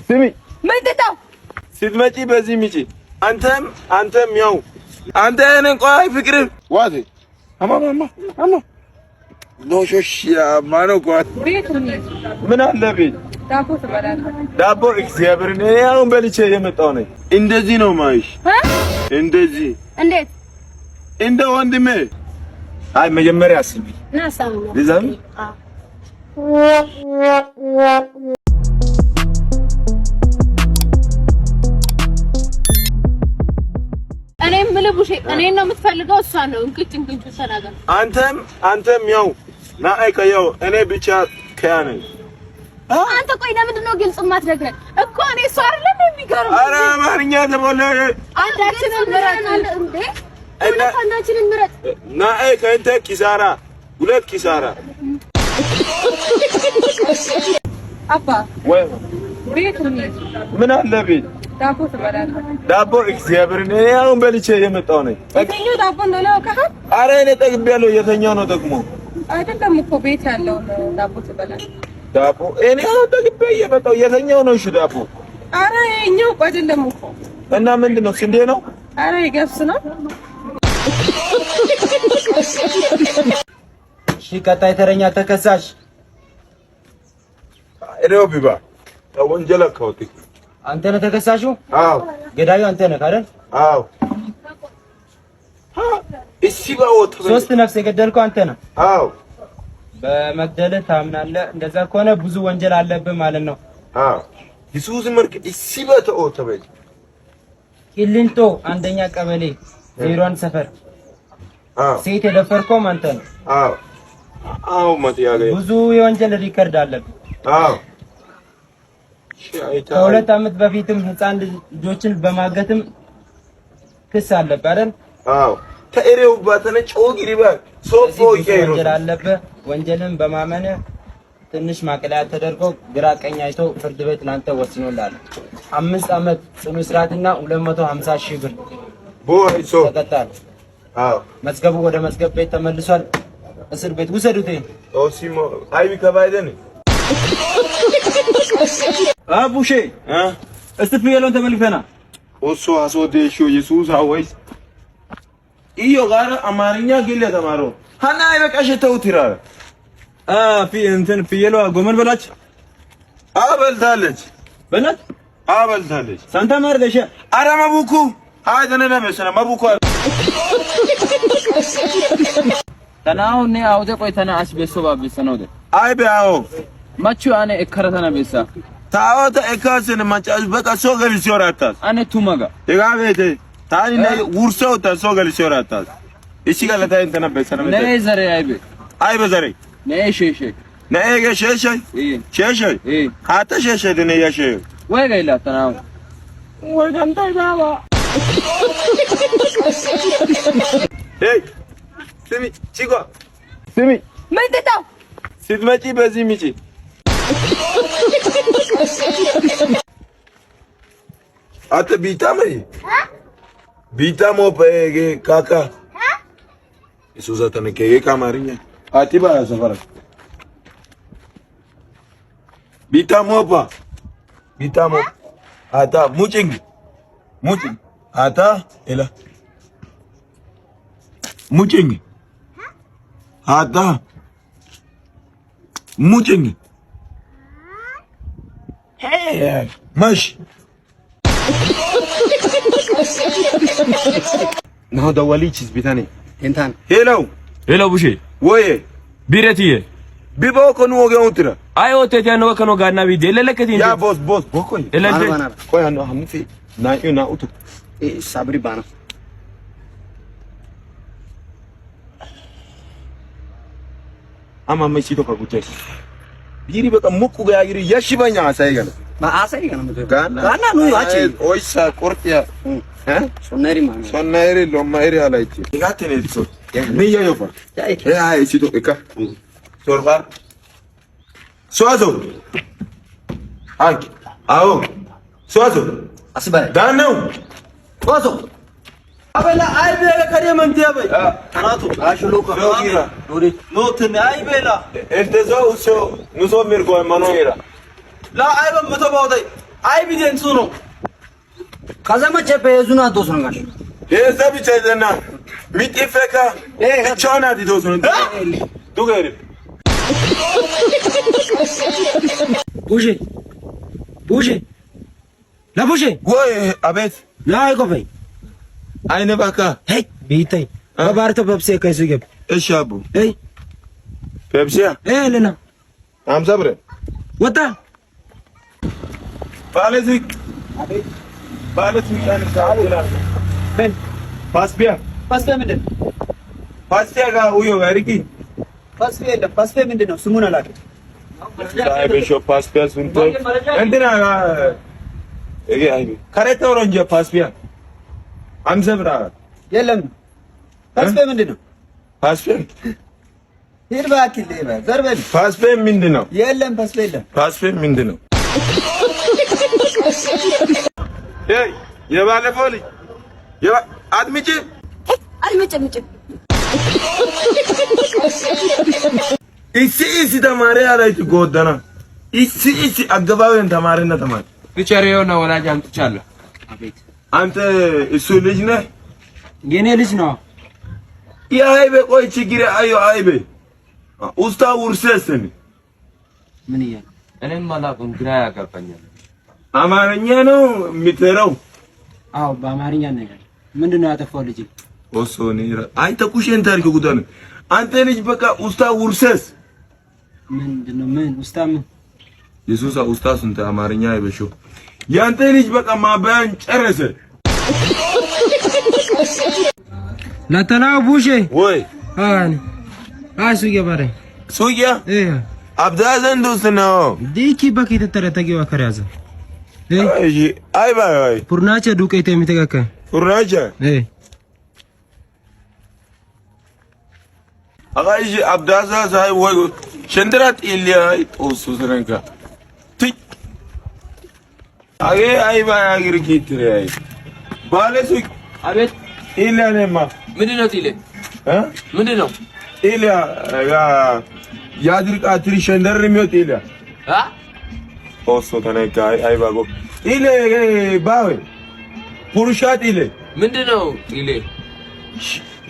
ስሚ፣ ምንድን ነው? ስትመጪ በዚህ ምጪ። አንተም አንተም ያው አንተ እኔን ቆይ ፍቅር ዋዜ አማ አማ አማ ኖሾሽ ማነው ምን አለ ቤት ዳቦ ትበላለህ? ዳቦ እግዚአብሔርን እኔ አሁን በልቼ የመጣው ነኝ። እንደዚህ ነው ማይሽ፣ እንደዚህ እንዴት? እንደ ወንድሜ። አይ መጀመሪያ አስቢ። እኔ የምልህ ቡሼ፣ እኔን ነው የምትፈልገው? እሷ ነው እንቅጭ እንቅጩ ተናገር። አንተም አንተም ያው ና ከያው እኔ ብቻ ከያ ነኝ። አንተ ቆይ ለምንድን ነው ግልጽ የማትነግረን? እኮ እኔ እሷ አይደለም የሚገርም። ኧረ አማርኛ ተሞላ። አንዳችንን ምረጥ እንዴ! አንዳችንን ምረጥ። ና ከአንተ ኪሳራ፣ ሁለት ኪሳራ። አባ ወይ ቤት ምን አለ ቤት ዳቦ ትበላለህ? ዳቦ እግዚአብሔርን እኔ አሁን በልቼ የመጣው ነኝ። የትኛው ዳቦ እንደሆነ አውቀሃል? ኧረ እኔ ጠግቤያለሁ። የተኛው ነው ደግሞ አይደለም እኮ ቤት ያለው ዳቦ ትበላለህ። ዳቦ እኔ አሁን ጠግቤ እየመጣሁ የተኛው ነው። እሺ ዳቦ ኧረ የእኛው እኮ አይደለም እኮ። እና ምንድን ነው? ስንዴ ነው? ኧረ የገብስ ነው። እሺ ቀጣይ ተረኛ ተከሳሽ ቢባ ወንጀል አካውቲ አንተ ነህ ተከሳሹ? አዎ። ገዳዩ አንተ ነህ አይደል? አዎ። እሺ ባወጥ ሶስት ነፍስ የገደልከው አንተ ነህ? አዎ። በመግደልህ ታምናለህ? እንደዛ ከሆነ ብዙ ወንጀል አለብህ ማለት ነው። አዎ። ኢየሱስ መርክ እሺ ባተኦ ተበል ቂሊንጦ አንደኛ ቀበሌ 01 ሰፈር። አዎ። ሴት የደፈርከውም አንተ ነህ? አዎ። አዎ። ማጥያገ ብዙ የወንጀል record አለብህ። አዎ። ከሁለት ዓመት በፊትም ህፃን ልጆችን በማገትም ክስ አለብህ አይደል? አዎ። ተኤሬው ባተነ ጮግሪባ ሶፎ ይቀይሩ ወንጀል አለብህ። ወንጀልን በማመን ትንሽ ማቅለያ ተደርጎ ግራ ቀኝ አይቶ ፍርድ ቤት ላንተ ወስኖልሃል። 5 ዓመት ጽኑ እስራትና 250 ሺህ ብር ቦይሶ ተቀጣል። አዎ። መዝገቡ ወደ መዝገብ ቤት ተመልሷል። እስር ቤት ውሰዱት። ኦሲሞ አይቢ ከባይደን አቡሼ እስቲ ፍየሏን ተመልክተና ኦሶ አሶዴሾ ኢየሱስ አወይስ ኢዮ ጋር አማርኛ ግል ተማሮ ሀና አይበቃሽ ተውት ይራል እንትን ፍየሏ ጎመን በላች። አበልታለች በላት አበልታለች። ሳንታ ማርገሻ አረ መቡኩ አይተነ መሰለ መቡኩ ተናው ነ አውደ ቆይ ተና አስበሶ ባበሰነው ደ አይ ቢያው ማቹ አነ እከረተና ቤሳ ታወተ ኤካስን ማጫዝ በቃ ሶ ገልሲዮ ራታስ አነ ቱማጋ ይጋቤቴ ታኒ ነ ውርሰው ታ ሶ ገልሲዮ ራታስ እሺ ገለታ እንተና በሰነ ነ ዘሬ አይቤ አይበ ዘሬ ነ ሼሼ ነ ኤገ ሼሼ ሼሼ ሃተ ሼሼ ድነ ያሼ ወይ ገይላ ተናው ወይ ገንታይ ባባ ሄይ ስሚ ቺኳ ስሚ ምንድን ነው? ስትመጪ በዚህ ምጪ። አንተ ቢታም ቢታሞ ካካ ኢሱዛ ተነከየ ከአማርኛ አቲባ ሰፈራ ቢታሞባ ቢታሞ አታ ሙጭንግ ሙጭንግ አታ ኤላ ሙጭንግ አታ ሙጭንግ መሽ ናሁ ደወሊችስ ቢታኔ እንታን ሄሎ ሄሎ ቡሼ ወይ ቢረትዬ ቢቦኮ ኑ ወገን ትራ አይ ኦቴት ያነ ወከኖ ጋና ቢዴ ለለከቲ ያ ቦስ ቦስ ቦኮይ ለለከ ቆይ አንዱ ሐምፊ ናዩ ናኡቱ ሳብሪ ባና አማ መሲቶ ከጉቻይ ቢሪ በቃ ሙቁ ጋይሪ ያሽባኛ አሳይ ገና ማአሳይ ገና ጋና ጋና ኑ አቺ ኦይሳ ቆርጥያ ሶነሪ ማና ሶነሪ ሎማይሪ አላይቺ ጋቴኔ ሶ ሚያ ዮፋ ያ አይሲቶ እካ ሶርፋ ሶአዞ አንኪ አዎ ሶአዞ አስባይ ዳነው ሶአዞ አበላ አይቤላ ከደመንት ያበይ ተናቱ አሽሎ ከሮጊራ ኖትን አይቤላ እንተዞ ኡሶ ኑሶ ሚርጎ ማኖ ላ አይበ መቶ ባውታይ አይ ቢደንሱ ነው ከዘመቼ በየዙና ዶስ ነው ጋሽ የዛ ብቻ ይዘና ሚጢፈካ ብቻውን አዲዶስ ነው ዱገሪ ቡሼ ቡሼ ለቡሼ ወይ አቤት ናይ ቆፈኝ አይነ ባካ ሄይ ቢታይ በባርተ ፔፕሲ ከይሱ ገብ እሺ አቡ ሄይ ፔፕሲ ለና 50 ብር ወጣ ባለሱቅ አቤት ባለሱቅ ምን ፓስፒያ ፓስፒያ ምንድን ነው? ፓስፒያ ጋር ውዮ ጋሪኪ ፓስፒያ የለም። ፓስፒያ ምንድን ነው? ስሙን አላውቅም። አይበሾ ፓስፒያ ስንቶ እንትና እጌ አይቤ ከረተ ኦሮንጀ ፓስፒያ 50 ብር የለም። ፓስፒያ ምንድን ነው? ፓስፒያ ሂድ እባክህ ሌባ ዘር በል። ፓስፒያ ምንድን ነው? የለም ፓስፒያ የለም። ፓስፒያ ምንድን ነው? ሄይ የባለፈው ልጅ አትምጪ አልመጭም። እሲ እሲ ተማሪ አላይቱ ጎደና እሲ እሲ አገባብን ተማሪና ተማሪ teacher የሆነ ወላጅ አምጥቻለሁ። አቤት አንተ እሱ ልጅ ነህ? የኔ ልጅ ነው። የአይቤ ቆይ ችግር አዮ አይቤ ኡስታ ውርሰስን ምን እያለ እኔም አላውቅም፣ ግራ ያጋባኛል። አማርኛ ነው የሚተረው? አዎ በአማርኛ ነገር ምንድን ነው ያጠፋው ልጅ? ኦሶኒ አይ ተኩሽን ታሪክ ጉዳን አንተ ልጅ በቃ ኡስታ ውርሰስ ምንድን ነው ምን ኡስታ ምን የሱሳ ኡስታ ስንት አማርኛ አይበሾ ያንተ ልጅ በቃ ማባያን ጨረሰ። ለተና ቡሼ ወይ አኒ አሱ ገባረ ሱያ አብዳ ዘንድ ውስጥ ነው ዲኪ በኪ ተተረ ተጊዋ ከሪያዘ አይ ባይ አይ ፉርናቸ ዱቄት የሚተከከ ፉርናቸ አጋይሽ አብዳዛ ሳይ ወይ ሸንድራት ኢልያ ጦሱ ስረንካ ቲ አጌ አይ ባይ አግሪ ኪትሪ አይ ባለ ሱቅ አቤት ኢልያ ነማ ምንድን ነው ጢሌ ምንድን ነው ኢልያ ያ ያድርቃ ትሪ ሸንደር የሚወጥ ኢልያ አ ኦሶ ተነካ አይ ባጎ ኢሌ ባዌ ፑርሻት ኢሌ ምንድን ነው ጢሌ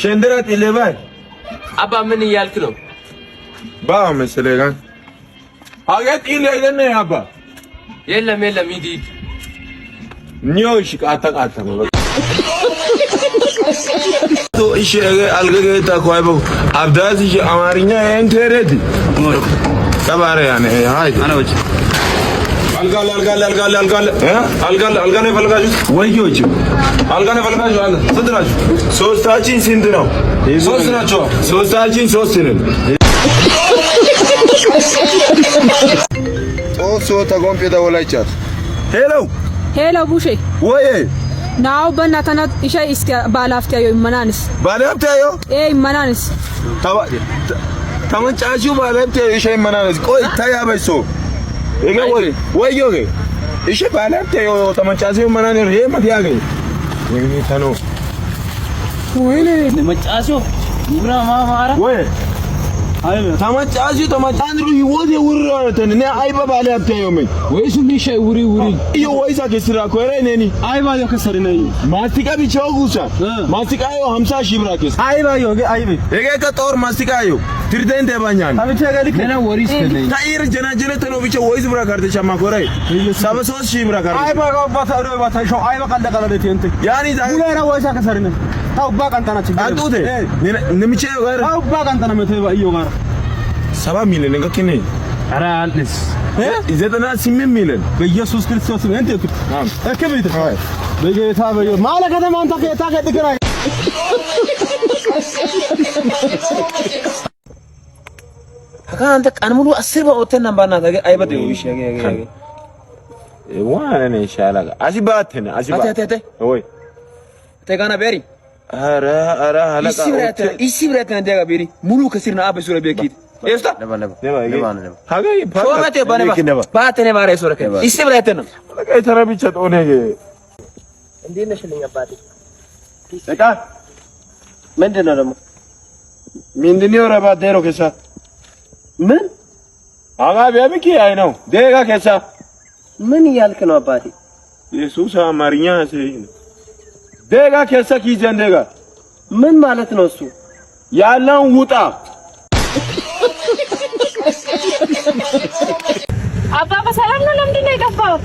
ሸንደራት ኢሌ ባይ አባ ምን እያልክ ነው? ባ መሰለህ ጋር አገት ኢሌ አይደነ አባ የለም የለም ሂድ ሂድ ኒዮሽ ቃታ ቃታ ነው እሺ አልገገታ ኮይቦ አብዳዝ እሺ አማርኛ እንተረድ ተባረ ያኔ ሃይ አልጋ አልጋ አልጋ አልጋ አልጋ አልጋ ነው የፈለጋችሁት? ወዮች አልጋ ነው የፈለጋችሁ? አለ ስንት ናችሁ? ሶስታችን ስንት ነው? ሶስት ናቸው። ሶስታችን ሶስት ነን። ጦሶ ተጎምፔ ደወላይቻት ሄሎ ሄሎ ቡሼ ወይ ናው በእናትህ ኢሻይ እስኪ ባለሀብት ያየው ይመናንስ ባለሀብት ያየው ይመናንስ ተመጫሹ ባለሀብት ያየው ኢሻይ ይመናንስ ቆይ ታያበሶ ይገ ወይ ወይ ዮገ እሺ ባለሀብት ያየው ተመጫሹ ይመናንስ ይሄ ማቲያገ ወይኔ ተኖ ወይኔ ተመጫሹ ሙራ ማማራ ወይ ተመጫሹ ተመጫንሩ ይወደ ውራ ተነ አይባ ባለሀብት ያየው መኝ ወይስ ሚሻይ ውሪ ውሪ iyo ወይሳ ከስራ ኮረ ነኒ አይባ ዮ ከሰሪ ነኝ ማስቲካ ብቻው ጉሳ ማስቲካ ዮ 50 ሺህ ብር ከስ አይባ ዮ አይባ ይሄ ከጦር ማስቲካ ዮ ትርደን ተባኛን አብቻ ጋልክ ነና ወሪስ ከነኝ ታይር ጀና ጀነ ተኖ ብቻ ወይስ ብራ ካርተ ሻማ ኮረ 73 ሺህ ብር ካርተ አይባ ጋባ ታዶ ባታ ሾ አይባ ቀልደ ቀለደ እንት ያኒ ሙላራ ወይሳ ከሰሪ ነኝ ታው ባ ቀንታና ችግር አንጡቴ ንምቼ ጋር ታው ባ ቀንታና መተ iyo ጋር 7 ሚሊዮን እንከከነ ኧረ አልንስ 98 ሚሊዮን በኢየሱስ ክርስቶስ እንት እክብት በጌታ ማለ ከተማ አንተ ከታ ከጥከራ አንተ ቀን ሙሉ 10 ባኦተና ባና ታገ አይበጥ ይሽ ያገ ያገ ዋኔ ሻላጋ አሲባተነ አሲባ አተ ወይ ተጋና ቤሪ ኧረ ኧረ አለቃ ኢሲ ብራተና ደጋ ቤሪ ሙሉ ከሲርና አበሱረ ቤኪት ኤስታ ሀገይ ሾመቴ ባነባ ባተነ ባሬ ሶረከ ኢሲ ብራተና አለቃ የተረብቸ ጦኔ እንዴት ነሽልኝ አባቴ? እቃ ምንድን ነው ደግሞ? ምንድነው ረባ ደሮ ከሳ ምን አጋ ቢያምኪ አይ ነው ደጋ ከሳ ምን እያልክ ነው አባቴ? ኢየሱስ አማርኛ ደጋ ከሰክ ይዘን ደጋ ምን ማለት ነው እሱ? ያለውን ውጣ። አባ በሰላም ነው? ለምንድን ነው የጠፋው?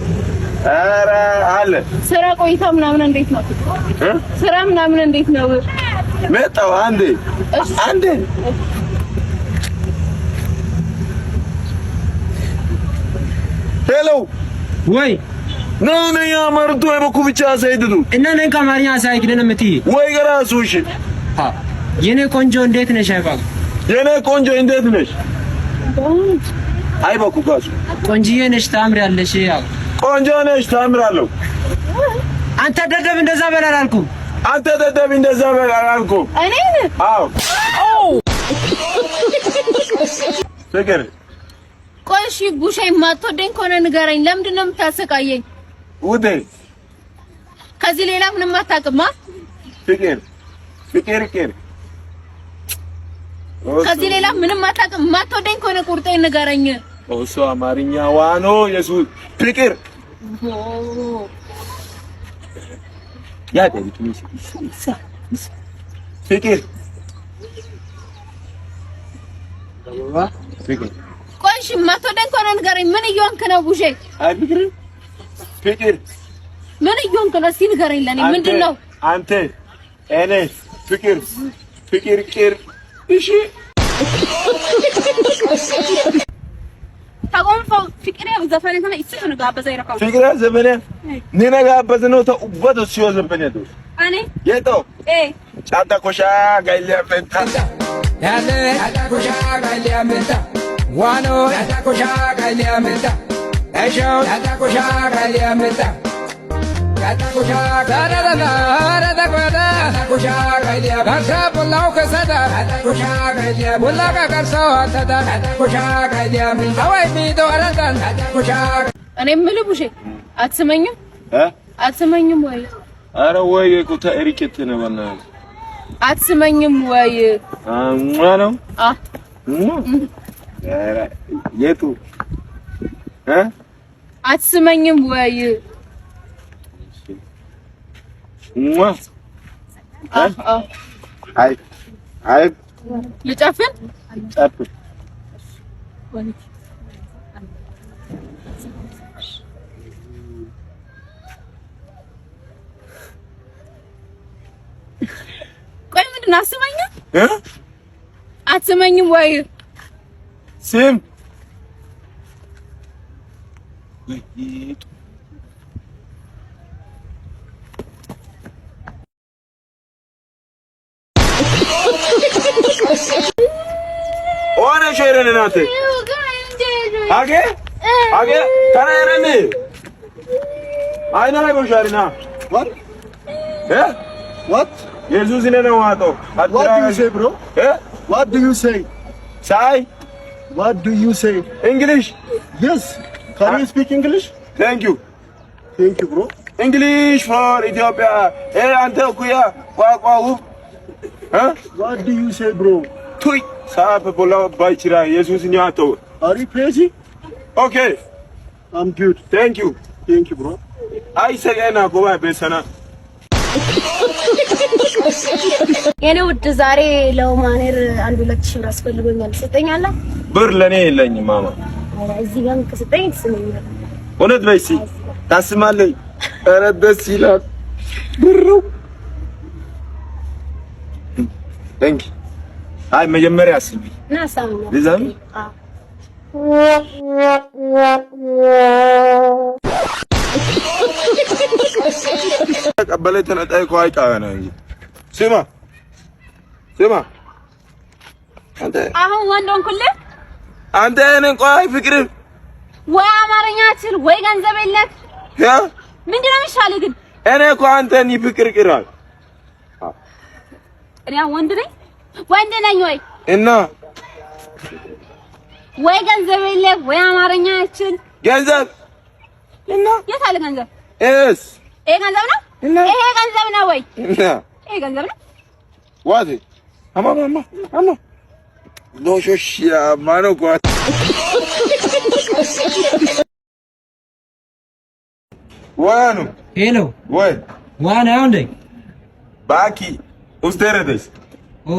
ኧረ አለ ስራ ቆይታ ምናምን እንዴት ነው? ስራ ምናምን እንዴት ነው? መጣሁ። አንዴ አንዴ። Hello. ወይ ነኝ አመርቶ የበኩ ብቻ ሳይድዱ እና ነን ከአማርኛ ሳይክደን የምትይ ወይ ገራሱ። እሺ የኔ ቆንጆ እንዴት ነሽ? አይባኩ የኔ ቆንጆ እንዴት ነሽ? አይባኩ ጋሱ ቆንጆዬ ነሽ፣ ታምሪያለሽ። ያው ቆንጆ ነሽ፣ ታምራለሁ። አንተ ደደብ እንደዛ በል አላልኩም። አንተ ደደብ እንደዛ በል አላልኩም። እኔን? አዎ ፍቅር። ቆይ እሺ ቡሼ፣ የማትወደኝ ከሆነ ንገረኝ። ለምንድን ነው የምታሰቃየኝ? ውዴ። ከዚህ ሌላ ምንም አታውቅማ? ፍቅር ፍቅር ፍቅር። ከዚህ ሌላ ምንም አታውቅም። የማትወደኝ ከሆነ ቁርጤን ንገረኝ። እሱ አማርኛ ዋኖ የሱ ፍቅር ያ ፍቅር ፍቅር። ቆይ እሺ የማትወደኝ ከሆነ ንገረኝ። ምን እየሆንክ ነው ቡሼ? አይ ፍቅር ፍቅር። ምን እየሆንክ ነው? እስኪ ንገረኝ። ለኔ ምንድን ነው? አንተ እኔ ፍቅር ፍቅር ቅር እሺ። ፍቅር ዘፈነ ኒነ ጋበዝ ነው ተኡበቶ ሲዮ ዘፈነ ዶ የቶ ጫታ ኮሻ ጋይሊያ ፈንታ ያለ ኮሻ ጋይሊያ ሜንታ ዋኖ ኮሻ ጋይሊያ ሜንታ እሻው ኮሻ ጋይሊያ ሜንታ እኔ የምልህ ቡሼ አትስመኝም? አትስመኝም ወይ? ኧረ ወይ ኩታ ኤሪኬት ነው በእናትህ። አትስመኝም ወይ? አሟ ነው። ኧረ የቱ አትስመኝም ወይ? አይ አይ ልጨፍን? ጨፍን። ቆይ ምንድን ነው? አትስመኝም? አትስመኝም ወይ? ስም ኦነ ሸረን ናት አጌ አጌ ታና ረን አይና ላይ ቦሻሪና What? What? የሱስ ነው ዋጦ። What do you say, bro? What do you say? ሳይ What do you say? English. Yes. Can you speak English? Thank you. Thank you, bro. English for ኢትዮጵያ አንተ ኩያ ቋቋ ውብ። What do you say, bro? ቱይ ሳፕ ቦላ ባይችራ የሱስ ነው Are you crazy? Okay. I'm good. Thank you. Thank you, bro. አይ ሰገና ጎባ ቤሰና። የኔ ውድ ዛሬ ለማኔር 1-2 ሺህ ብር አስፈልጎኛል። ትሰጠኛለህ? ብር ለኔ የለኝም ማማ። እዚህ ጋር ከሰጠኝ ትስመኛለህ። እውነት በይ እስኪ ታስማለኝ። ኧረ ደስ ይላል ብሩ። Thank። አይ መጀመሪያ አስቢ። ና ሳምኛ ልዛም። ተቀበለ ተነጣይኮ አይቃ ነው እንጂ። ስማ ስማ አንተ አሁን ወንድ ሆንኩልህ። አንተ እኔን ቆይ ፍቅር ወይ አማርኛ አትችል ወይ ገንዘብ የለህ። ያ ምንድን ነው የሚሻልህ ግን? እኔ እኮ አንተን ፍቅር ቅራል። እኔ አሁን ወንድ ነኝ ወንድ ነኝ ወይ? እና ወይ ገንዘብ የለህ ወይ አማርኛ አትችል። ገንዘብ እና የት አለ ገንዘብ? እስ ይሄ ገንዘብ ነው? እና ይሄ ገንዘብ ነው ወይ? እና ይሄ ገንዘብ ነው? ዋቴ አማ አማ አማ ኖሾሽ ማነው? ወያኑ ሄሎ ወይ ዋና እንዴ ባኪ ውስቴረደስ ኦ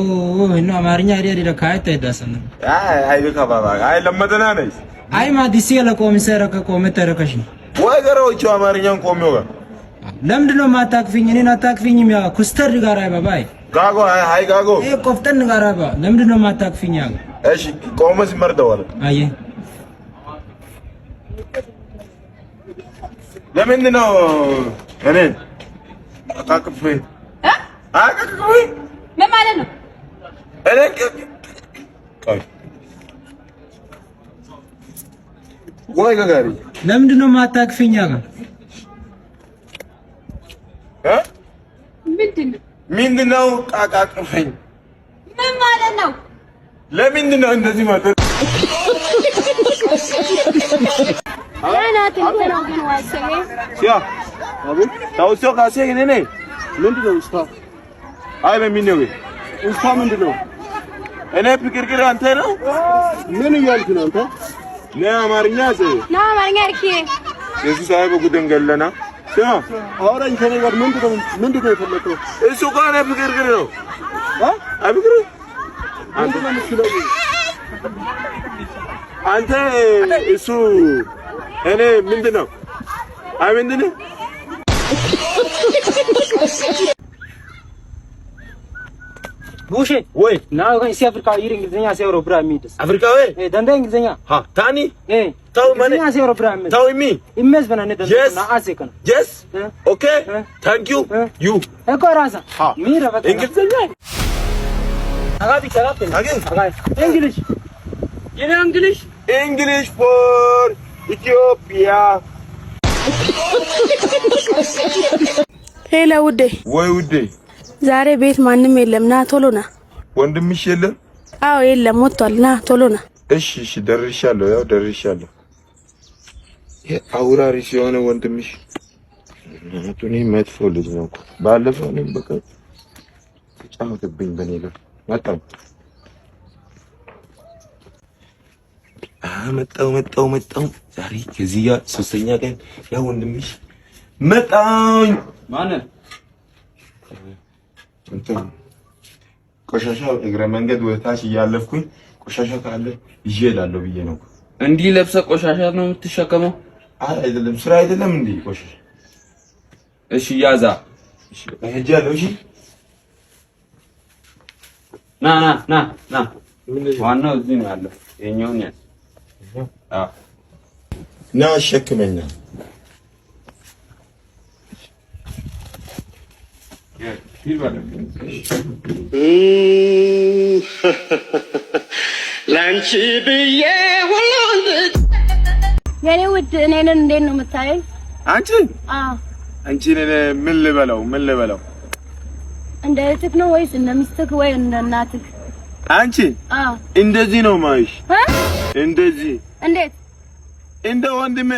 እነ አማርኛ አይደ ካይታ ይዳሰነ አይ አይ ከባባ አይ ለመደና ነይስ አይ ማዲሲ ለቆምሰረ ከቆመ ተረከሽ ወይ ገሮቹ አማርኛን ቆሚው ጋር ለምንድን ነው የማታቅፊኝ? እኔን አታቅፊኝም? ያ ኩስተር ጋር አይ ባባይ ጋጎ አይ አይ ጋጎ ይሄ ቆፍጠን ጋር አባ ለምንድን ነው የማታቅፊኝ? ያ እሺ ቆመ ሲመርደዋል። አየ ለምንድን ነው እኔ አቃቅፌ አቃቅፌ ምን ማለት ነው? እኔ ቆይ ወይ ጋጋሪ ለምንድን ነው የማታቅፊኝ? ያ እ ምንድን ነው ምንድን ነው ቃቃቅፈኝ? ምን ማለት ነው? ለምንድን ነው እንደዚህ ማለት? ሲያ ታውሶ ካሴ ነኔ ምንድን ነው ውስታ? አይ በሚን ነው ውስታ ምንድን ነው? እኔ ፍቅርቅር አንተ ነው። ምን እያልክ ነው አንተ? ነ አማርኛ ዘ ና አማርኛ እርኪ የሱስ አይ በጉደን ገለና ስማ አውራኝ ከኔ ጋር ምንድን ነው የፈለከው? እሱ ጋር እኔ ፍቅርቅር ነው። አይ ፍቅር አንተ ነው የምትለው? አንተ እሱ እኔ ምንድን ነው? አይ ምንድን ነው? ቡሼ ወይ ና እሲ አፍሪካ ይር እንግሊዝኛ ሲያወሩ ብራ የሚደስ አፍሪካዊ ደንዳ እንግሊዝኛ ሀ ታኒ ተው መኔ እንግሊዝኛ ሲያወሩ ብራ የሚደስ ተው ሚ ኢሜዝ በናኔ ደንዳ Yes. ና አሴ ከነ የስ ኦኬ ታንክ ዩ ዩ እኮ ራሳ ሚራ በቃ እንግሊዝኛ አጋቢ ሰራተ አገ እንግሊሽ የኔ እንግሊሽ እንግሊሽ ፎር ኢትዮጵያ። ሄሎ ውዴ፣ ወይ ውዴ፣ ዛሬ ቤት ማንም የለም። ና ቶሎ ና። ወንድምሽ የለም? አዎ የለም፣ ወጥቷል። ና ቶሎ ና። እሺ እሺ፣ ደርሻለሁ። ያው ደርሻለሁ። ይሄ አውራሪስ የሆነ ወንድምሽ እናቱ እኔ መጥፎ ልጅ ነው እኮ። ባለፈው እኔም በቃ ተጫወተብኝ በእኔ ላይ። መጣሁ መጣሁ መጣሁ መጣሁ። ዛሬ ከዚህ ጋር ሶስተኛ ቀን ያው ወንድምሽ መጣሁኝ። ማነህ? እንትን ቆሻሻ እግረ መንገድ ወደ ታች እያለፍኩኝ ቆሻሻ ካለ ይዤ እሄዳለሁ ብዬ ነው። እንዲህ ለብሰህ ቆሻሻ ነው የምትሸከመው? አይ አይደለም፣ ስራ አይደለም እንዴ ቆሻሻ። እሺ ያዛ። እሺ ሄጃለሁ። እሺ ና ና ና ና። ዋናው እዚህ ነው ያለው። የኛውን ያዝ። አዎ ና አሸክመኛ። ላንቺ ብዬ ሁሉን የኔ ውድ እኔንን እንዴት ነው የምታየኝ? አንቺ አዎ አንቺን እኔ ምን ልበለው ምን ልበለው? እንደ እህትክ ነው ወይስ እንደ ሚስትክ ወይ እንደ እናትክ? አንቺ አዎ እንደዚህ ነው ማይሽ፣ እ እንደዚህ እንዴት እንደ ወንድሜ።